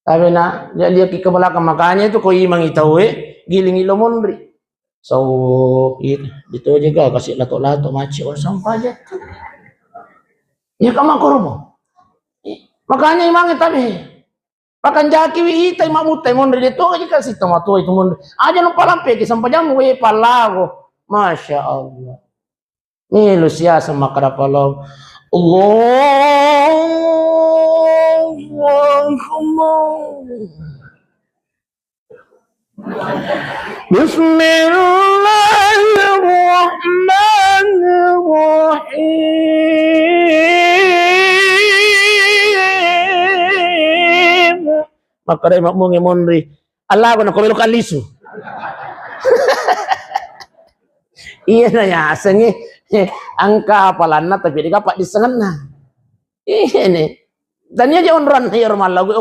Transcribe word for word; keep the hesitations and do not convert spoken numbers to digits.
Tapi na, jadi ki ke belakang, makanya itu ko imangi tau e, gilingi lo monri. So, itu, itu juga kasih lato-lato macet, wah, sampah aja. Ya, kamu kurbo. Makanya imangi tapi. Pakanjaki wi ita i mabutta i monri, de to aja kasi tamatua itu monri. Aja no palampe ki sampajang we pallago. Masya Allah. Melo siasa makkada pallago. Allahu Akbar. Bismillahirrahmanirrahim. Makkadai mabmungi monri. Allago nako meloka lisu. Iya na yasengi. Engka apalanna tapi de gaga dissengenna. Iya ni. Tania je onroanna iyaro mallago.